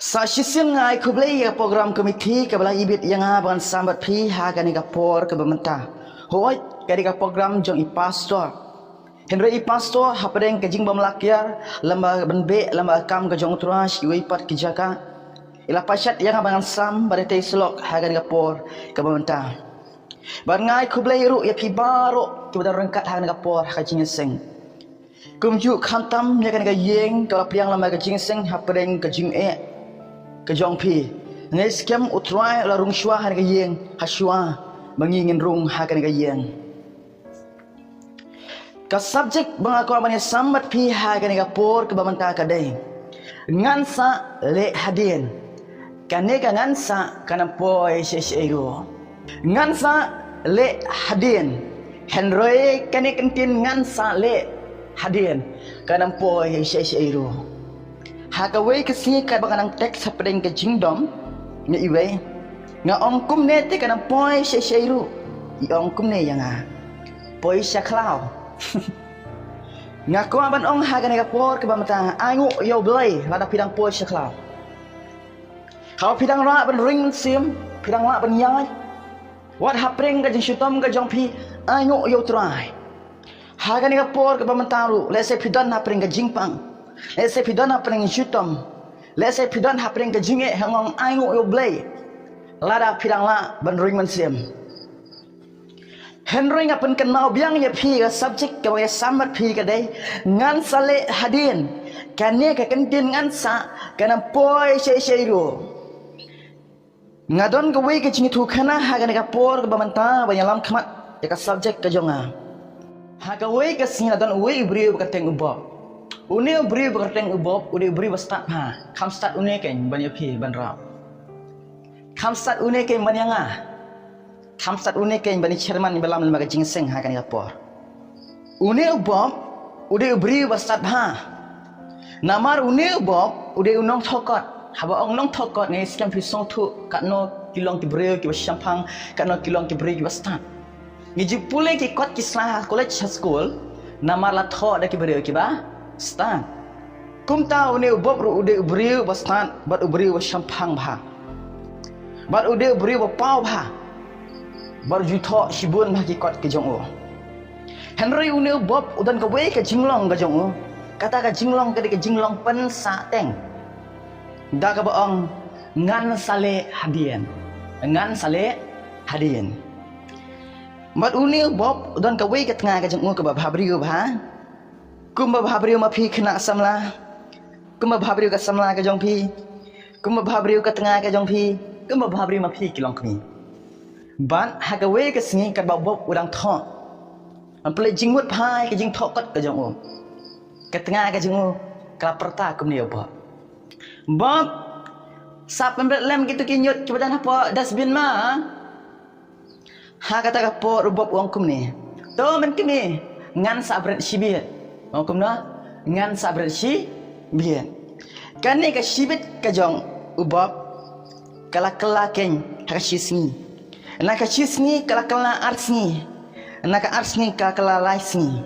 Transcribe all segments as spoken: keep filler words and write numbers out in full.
Sa shisien nga ai khublei ïa ka program committee kaba la ibit ïa nga ban sam bad phi ha kane ka por kaba mynta. Hooid, kane ka program jong i pastor. Hynrei i pastor hapdeng ka jingbym lah kiar lem bad ban beh lem bad ka kam ka jong u Trai sha kiwei pat ki jaka, i la pashat ïa nga ban sam bad ïa tei slok ha kane ka por kaba mynta. Bad nga ai khublei ruh ïa phi baroh kiba don ryngkat ha kane ka por ha ka jingïaseng. Kumjuh khamtam ïa kane ka ïing ka la pdiang lem bad ka jingïaseng hapdeng ka jingeh ka jong phi. Nga ngeit skhem u Trai u la rung shuwa ha kane ka ïing ha shuwa ba ngi ngin rung ha kane ka ïing. Ka subject ba nga kwah ban ïasam bad phi ha kane ka por kaba mynta ka dei: Ngan sah leh hadien. Kane ka ngan sah kan ym poi shaei shaei ruh. Ngan sah leh hadien. Hynrei kane ka ktien ngan sah leh hadien kan ym poi shaei shaei ruh. Ha kawei ka sngi katba nga nang text hapdeng ka jingdom na iwei, nga ong kumne te kan ym poi shaei shaei ruh, i ong kumne ïa nga: Poi sha khlaw. Nga kwah ban ong ha kane ka por kaba mynta, ainguh ïa U Blei lada phi dang poi sha khlaw. Haba phi dang lah ban ring mynsiem, phi dang lah ban ïaid, wat hapdeng ka jingshitom ka jong phi, ainguh ïa U Trai. Ha kane ka por kaba mynta ruh, lehse phi don hapdeng ka jingpang, lehse phi don hapdeng ka jingshitom, lehse phi don hapdeng ka jingeh, nga ong ainguh ïa U Blei lada phi dang lah ban ring mynsiem. Hynrei nga pynkynmaw biang ïa phi, ka subject kaba nga ïasam bad phi ka dei: Ngan sah leh hadien. Kane ka ktien ngan sah kan ym poi shaei shaei ruh. Nga don kawei ka jingïathuhkhana ha kane ka por kaba mynta ban ïalam khmat ïa ka subject ka jong nga. Ha kawei ka sngi la don uwei u briew ba kyrteng u Bob. Une u briew ba kyrteng u Bob u dei u briew ba stad bha. Kham stad une keiñ ban ïa phi ban rap. Kham stad une keiñ ban ïa nga. Kham stad une keiñ ban ïa chairman ba lam lem bad ka jingïaseng ha kane ka por. Une u Bob u dei u briew ba stad bha. Namar une u Bob u dei u nongthoh kot. Haba ong nongthoh kot, nga ngeit skhem phi sngewthuh katno ki long ki briew kiba shemphang, katno ki long ki briew kiba stad. Ngi ju pule ki kot ki sla ha college, ha skul, namar la thoh da ki briew kiba stad. Kumta une u Bob ruh u dei u briew ba stad bad u briew ba shemphang bha, bad u dei u briew ba paw bha, bad u ju thoh shibun bha ki kot ki jong u. Hynrei une u Bob u don kawei ka jinglong ka jong u. Kata ka jinglong ka dei ka jinglong pynsahteng, da kaba ong: Ngan sah leh hadien. Ngan sah leh hadien. Bad une u Bob u don kawei ka tnga ka jong u kaba bhabriew bha. Kumba bhabriew ma phi khynnah samla, kumba bhabriew ka samla ka jong phi, kumba bhabriew ka tnga ka jong phi, kumba bhabriew ma phi ki longkmie. Bad ha kawei ka sngi katba u Bob u dang thoh, ban pynleit jingmut bha ïa ka jingthoh kot ka jong u, ka tnga ka jong u ka la pyrta kumne ïa u Bob: Bob, sa pynbret lem kito ki ñiut kiba don hapoh dustbin ma. Ha kata ka por u Bob u ong kumne: To mynkmie, ngan sa bret shibit. U ong kumno? Ngan sa bret shibit. Kane ka shibit ka jong u Bob ka la kylla keiñ ha ka shi sngi. Na ka shi sngi ka la kylla ar sngi. Na ka ar sngi ka la kylla lai sngi.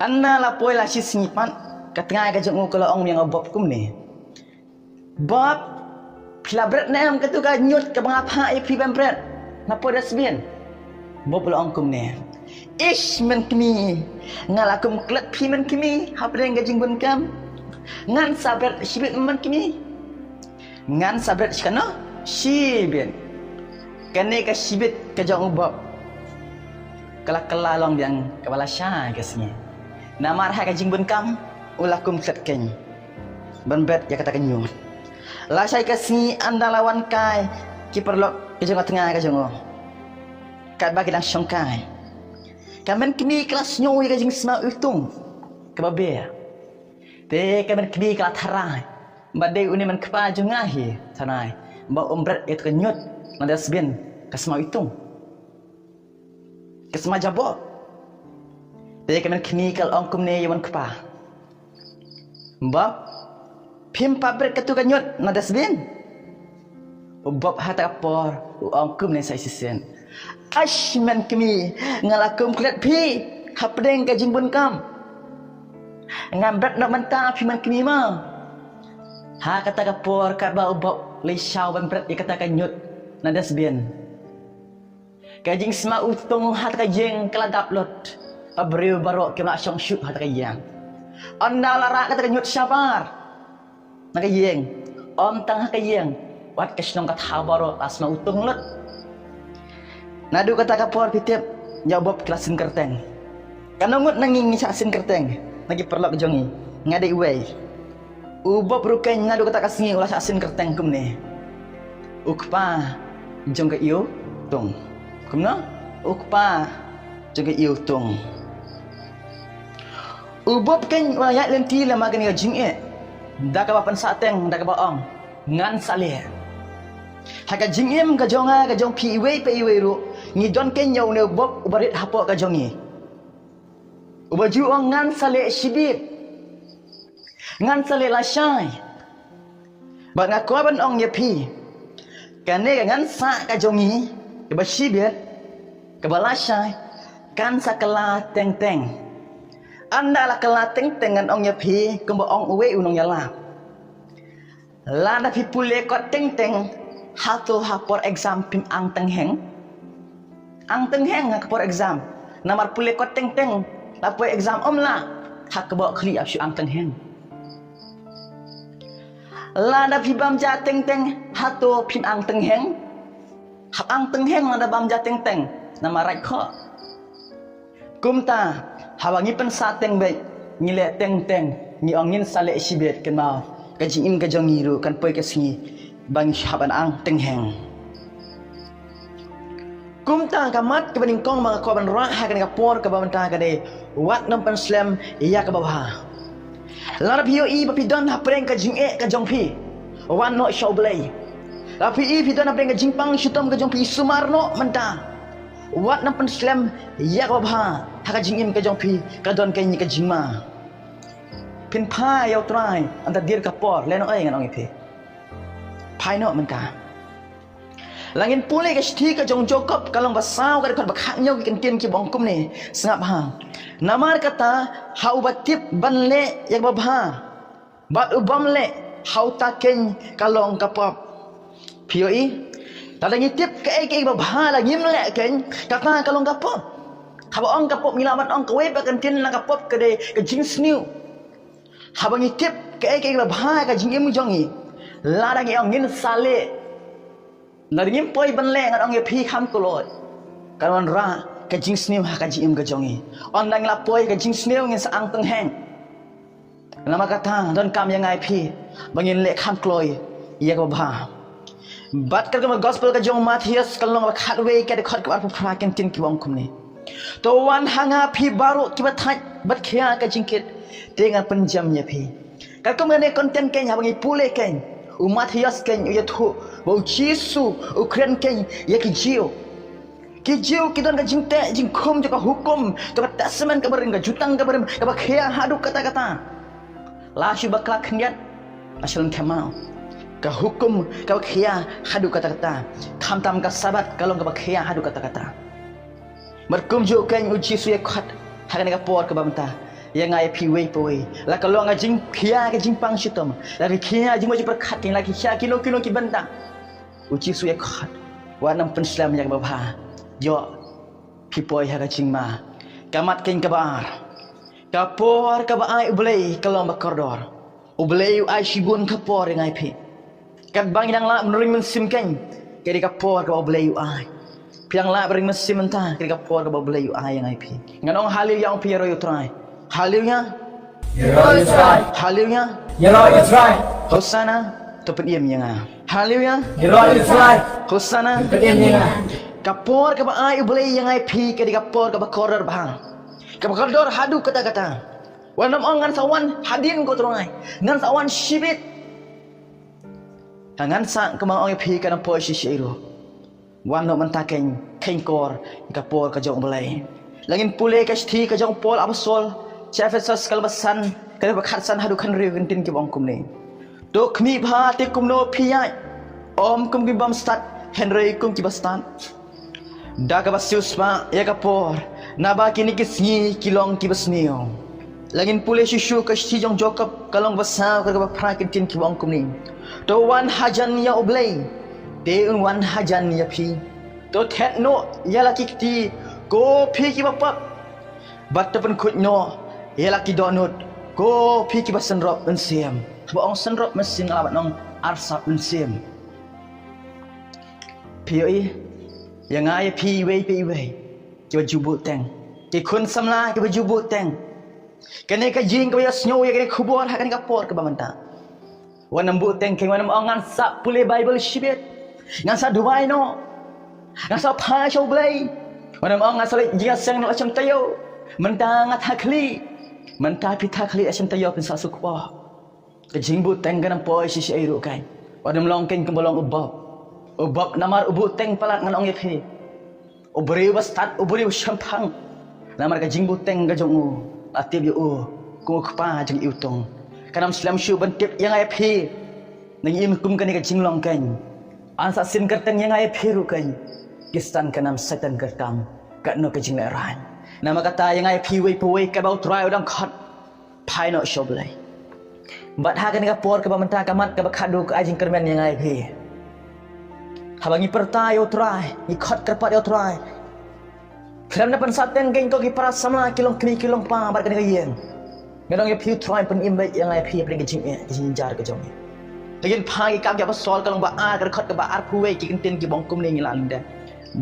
Ynda la poi la shi sngi pat, ka tnga ka jong u ka la ong biang ïa u Bob kumne: Bob, phi la bret ne em katu ka ñiut kaba nga phah ïa phi ban bret napoh dustbin? Bob u la ong kumne: Ish mynkmie, nga la kum klet phi mynkmie hapdeng ka jingbun kam. Ngan sa bret shibit mynkmie. Ngan sa bret shi kano? Shibit. Kane ka shibit ka jong u Bob ka la kylla long biang kaba lashai ka sngi. Namar ha ka jingbun kam u la kum klet keiñ ban bret ïa kata ka ñiut. Lashai ka sngi ynda la wan kai ki paralok ki jong ka tnga ka jong u, katba ki dang shong kai, ka mynkmie ka la sngew ïa ka jingsma iwtung kaba beh. Te ka mynkmie ka la tharai ba dei une u mynkpa jong nga hi tharai ba um bret ïa kata ka ñiut na dustbin, ka sma iwtung, ka sma jaboh. Te ka mynkmie ka la ong kumne ïa u mynkpa: Bob, phim pat bret katu ka ñiut na dustbin? U Bob ha kata ka por u ong kumne sa shisien: Ash mynkmie, nga la kum klet phi hapdeng ka jingbun kam. Ngan bret noh mynta phi mynkmie mo. Ha kata ka por katba u Bob u la shu ban pret ïa kata ka ñiut na dustbin, ka jingsma utung ha kata ka ïing ka la dap lut. Ba briew baroh kim lah shong shuh ha kata ka ïing. Ynda la rah kata ka ñiut shabar na ka ïing, ym tang ha ka ïing, wat ka shnong ka thaw baroh la sma utung lut. Naduh kata ka por phi tip, ïa u Bob ki la syn kyrteng. Katno ngut na ngi ngi shah syn kyrteng na ki paralok jong ngi? Nga dei uwei. U Bob ruh keiñ naduh kata ka sngi u la shah syn kyrteng kumne: U kpa jong ka ïew tung. Kumno? U kpa jong ka ïew tung. U Bob keiñ u la ïaid lynti lem ha kane ka jingeh da kaba pynsahteng, da kaba ong, ngan sa leh. Ha ka jingim ka jong nga, ka jong phi iwei pa iwei ruh, ngi don keiñ ïa une u Bob uba rit hapoh ka jong ngi, uba ju ong ngan sa leh shibit, ngan sa leh lashai. Bad nga kwah ban ong ïa phi, kane ka ngan sa ka jong ngi, kaba shibit, kaba lashai, kan sa kylla teng teng. Ynda la kylla teng teng, ngan ong ïa phi kumba ong uwei u nongïalam: Lada phi pule kot teng teng, hato ha por exam phim ang teng heng? Ang teng heng ha ka por exam. Namar pule kot teng teng, la poi exam ym lah, ha kaba khlieh ap shu ang teng heng. Lada phi bam ja teng teng, hato phim ang teng heng? Hap ang teng heng lada bam ja teng teng, namar rait khoh. Kumta, haba ngi pynsahteng beit, ngi leh teng teng, ngi ong ngin sa leh shibit, kynmaw, ka jingim ka jong ngi ruh kan poi ka sngi ba ngi hap ban ang teng heng. Kumta ka mat kaba nyngkong ba nga kwah ban rah ha kane ka por kaba mynta ka dei, wat nym pynslem ïa kaba bha. Lada phi ïohi ba phi don hapdeng ka jingeh ka jong phi, wan noh sha U Blei. Lada phi ïohi phi don hapdeng ka jingpang shitom ka jong phi, sumar noh mynta. Wat nym pynslem ïa kaba bha ha ka jingim ka jong phi, ka don kane ka jingma. Phin phai ïa U Trai, ynda dier ka por, lehnohei ngan ong ïa phi. Phai noh mynta. Lada ngin pule ka shithi ka jong u Jakob, ka lynnong ba saw, ka dkhot ba khathynñiew, ki kyntien kiba ong kumne, sngap ha. Namar kata, ha uba tip ban leh ïa kaba bha, bad u bym leh, ha uta keiñ ka long ka pop. Phi ïohi? Lada ngi tip kaei kaei kaba bha, lada ngim leh keiñ, kata ka long ka pop. Haba ong ka pop, ngi lah ban ong kawei pat ka kyntien na ka pop ka dei ka jingsniew. Haba ngi tip kaei kaei kaba bha ha ka jingim jong ngi, lada ngi ong ngin sa leh, lada ngim poi ban leh, ngan ong ïa phi, kham kloi, kan wanrah ka jingsniew ha ka jingim ka jong ngi. Ynda ngi la poi ka jingsniew, ngin sa ang teng heng. Namar kata, donkam ïa nga ïa phi ba ngin leh kham kloi ïa kaba bha. Bad katkum ka gospel ka jong u Mathaios, ka lynnong ba khatwei, ka dkhot kaba arphew phra, ki kyntien kiba ong kumne: To wan ha nga phi baroh kiba thait bad khia ka jingkit, te ngan pynjem ïa phi. Katkum kane ka kyntien keiñ, haba ngi pule keiñ, u Mathaios keiñ u ïathuh ba u Jisu u kren keiñ ïa ki Jiw. Ki Jiw ki don ka jingteh jingkhum jong ka hukum, jong ka Testament kaba rim, ka Jutang kaba rim, kaba khia haduh katta katta. La shu bakla khyndiat, la shu lyngkha maw. Ka hukum kaba khia haduh katta katta. Khamtam ka Sabbath ka long kaba khia haduh katta katta. Bad kumjuh keiñ u Jisu u ïakhot ha kane ka por kaba mynta ïa nga ïa phi uwei pa uwei. La ka long ka jingkhia ka jingpang shitom, la ka khia jingmut jingpyrkhat keiñ, la ka khia kino kino ki bynta. U Jisu u ïakhot, wat nym pynslem ïa kaba bha. Ïoh phi poi ha ka jingma. Ka mat keiñ kaba ar. Ka por kaba ai U Blei ka long ba kordor. U Blei u ai shibun ka por ïa nga ïa phi. Katba ngi dang lah ban ring mynsiem keiñ, ka dei ka por kaba U Blei u ai. Phi dang lah ban ring mynsiem mynta, ka dei ka por kaba U Blei u ai ïa nga ïa phi. Ngan ong haleluya, ong phi ïaroh ïa U Trai. Haleluya. Ïaroh ïa U Trai. Haleluya. Ïaroh ïa U Trai. Hosana. To pynim ïa nga. Haleluya. Ïaroh ïa U Trai. Hosana. To pynim ïa nga. Ka por kaba ai U Blei ïa nga ïa phi ka dei ka por kaba kordor bha. Kaba kordor haduh katta katta. Wat nym ong ngan sa wan hadien ko Trai, ngan sa wan shibit. Ka ngan sa, kumba nga ong ïa phi, kan nym poi shisha ruh. Wan noh mynta keiñ, kheiñ kor ïa ka por ka jong U Blei. Lada ngin pule ka shithi ka jong u Paul Apostol sha Ephesos, ka lynnong ba san, ka dkhot ba khatsan haduh khathynriew, ki kyntien kiba ong kumne: To khmih bha te kumno phi ïaid, ym kum ki bym stad, hynrei kum kiba stad. Da kaba siewspah ïa ka por, naba kine ki sngi ki long kiba sniew. La ngin pule shuh shuh ka shithi jong Jakob, ka lynnong ba saw, ka dkhot ba phra, ki ktien kiba ong kumne: To wan hajan ïa U Blei, te un wan hajan ïa phi. To thep noh ïa la ki kti, ko phi kiba pop, bad to pynkhuid noh ïa la ki dohnud, ko phi kiba synrop mynsiem. Haba ong synrop mynsiem, nga lah ban ong arsap mynsiem. Phi ïohi, ïa nga ïa phi iwei pa iwei, kiba ju buhteng, ki khun samla kiba ju buhteng, kane ka jing kaba ïohsngew ïa kane ka khubor ha kane ka por kaba mynta. Wat nym buhteng kein, wat nym ong, ngan sa pule Baibl shibit, ngan sa duwai noh, ngan sa phai sha U Blei. Wat nym ong, ngan sa leit jingïaseng noh sha taïew, mynta nga thakhlieh. Mynta phi thakhlieh sha taïew, phin sa suk pop. Ka jingbuhteng kan ym poi shisha ei ruh kein. Wat nym long kein kumba long u Bob. U Bob namar u buhteng palat, ngan ong ïa phi, u briew ba stad, u briew shemphang. Namar ka jingbuhteng ka jong u, la tip ïa u kum u kpa jong i Utung. Kan ym slem shuh ban tip ïa nga ïa phi na ngi im kum kane ka jinglong kein. Yn sa sien kyrteng ïa nga ïa phi ruh kein. Ki Soitan kan ym, Soitan kan ym, katno ka jinglehrain. Namar kata ïa nga ïa phi iwei pa iwei, katba U Trai u dang khot, phai noh sha U Blei. Bad ha kane ka por kaba mynta, ka mat kaba khatduh ka ai jingkyrmen ïa nga ïa phi. Haba ngi pyrta ïa U Trai, ngi khot kyrpad ïa U Trai, khlem da pynsahteng kein, ko ki para samla, ki longkmie ki longpa bad kane ka ïing, ngan ong ïa phi, U Trai un pynim beit ïa nga ïa phi hapdeng ka jingeh, ka jingjynjar ka jong ngi. Ha Ki Kam ki Apostol, ka lynnong ba ar, ka dkhot kaba arphew wei, ki ktien kiba ong kumne, ngi lah lyndet: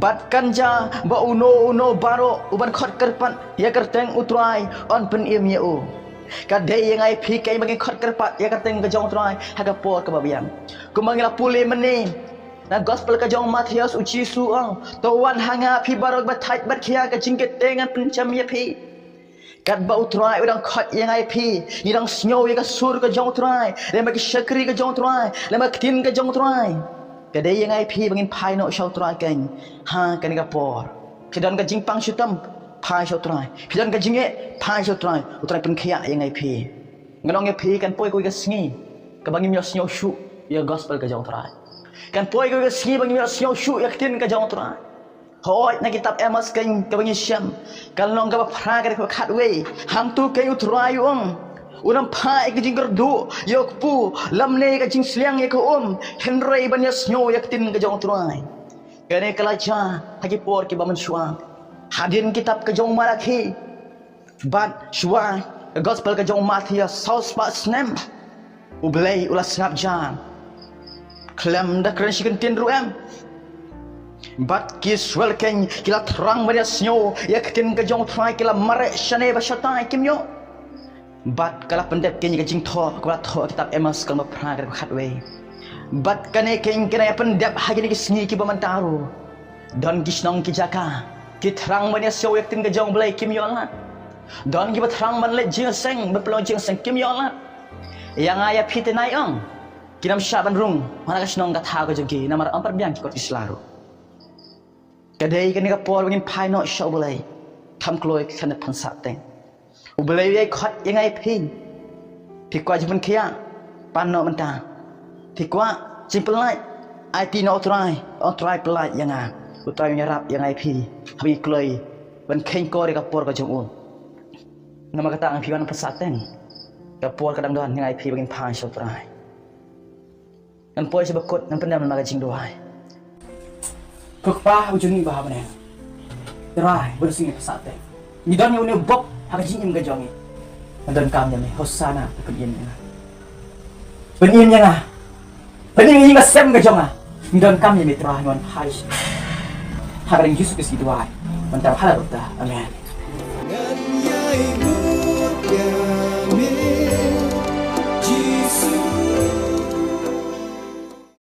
Bad kan jia ba uno uno baroh uban khot kyrpad ïa ka kyrteng U Trai yn pynim ïa u. Ka dei ïa nga ïa phi kein ba ngin khot kyrpad ïa ka kyrteng ka jong U Trai ha ka por kaba biang. Kumba ngi la pule mynne na Gospel ka jong u Mathaios, u Jisu u ong: To wan ha nga phi baroh kiba thait bad khia, ka jingkitkhlieh ngan pynshem ïa phi. Katba U Trai u dang khot ïa nga ïa phi, ngi dang sngew ïa ka sur ka jong U Trai, lem bad ki shakri ka jong U Trai, lem bad ki ktien ka jong U Trai. Ka dei ïa nga ïa phi ba ngin phai noh sha U Trai kein ha kane ka por. Phi don ka jingpang shitom, phai sha U Trai. Phi don ka jingeh, phai sha U Trai. U Trai pynkhiah ïa nga ïa phi. Ngan ong ïa phi, kan poi kawei ka sngi kaba ngim ïohsngew shuh ïa ka Gospel ka jong U Trai. Kan poi kawei ka sngi ba ngim ïohsngew shuh ïa ka ktien ka jong U Trai. Hooid, na kitab Amos kein kaba ngi shem, ka lynnong kaba phra, ka dkhot ba khatwei: Hangto kein U Trai u ong, un ym phah ïa ka jingkyrduh ïa u kpu, lymne ïa ka jingsliang ïa ka um, hynrei ban ïohsngew ïa ka ktien ka jong U Trai. Kane ka la jia ha ki por kiba mynshuwa. Hadien kitab ka jong u Malakhi bad shuwa ka Gospel ka jong u Mathaios, saw spah snem U Blei u la sngap jan khlem da kren shi kyntien ruh em. Bad ki Israel kein ki la thrang ban ïohsngew ïa ka ktien ka jong U Trai, ki la mareh shane ba shatai, kim ïoh. Bad ka la pyndep kein ïa ka jingthoh kaba la thoh ha kitab Amos ka lynnong ba phra, ka dkhot ba khatwei. Bad kane kein ka nang ïa pyndep ha kine ki sngi kiba mynta ruh. Don ki shnong ki jaka ki thrang ban ïohsngew ïa ka ktien ka jong U Blei, kim ïoh lad. Don kiba thrang ban leit jingïaseng, ban pynlong jingïaseng, kim ïoh lad. Ïa nga ïa phi te, nai ong, kin ym shah ban rung ha kane ka shnong ka thaw ka jong ki, namar ym pat biang ki kot ki sla ruh. Ka dei kane ka por ba ngin phai noh sha U Blei, kham kloi khlem da pynsahteng. U Blei u ïai khot ïa nga ïa phi. Phi kwah jingpynkhiah? Pan noh mynta. Phi kwah jingpyllait? Aiti noh U Trai, U Trai pyllait ïa nga. U Trai un ïarap ïa nga ïa phi haba ngi kloi ban kheiñkor ïa ka por ka jong u. Namar kata, ngan, phi wan pynsahteng. Ka por ka dang don, ïa nga ïa phi ba ngin phai sha U Trai. Ngan poi sha ba kut, ngan pyndem na ka jingduwai. Ko Kpa uba jong ngi uba ha bneng, Trai, ba shisien ngi pynsahteng, ngi don ïa une u Bob ha ka jingim ka jong ngi. Ngi donkam ïa me. Hosana, pynim ïa nga. Pynim ïa nga. Pynim ïa ka ïing ka sem ka jong nga. Ngi donkam ïa me Trai, ngi wan phai sha me. Ha ka kyrteng Jisu Khrist ngi duwai, ngi pan tang ha la ka rta. Amen.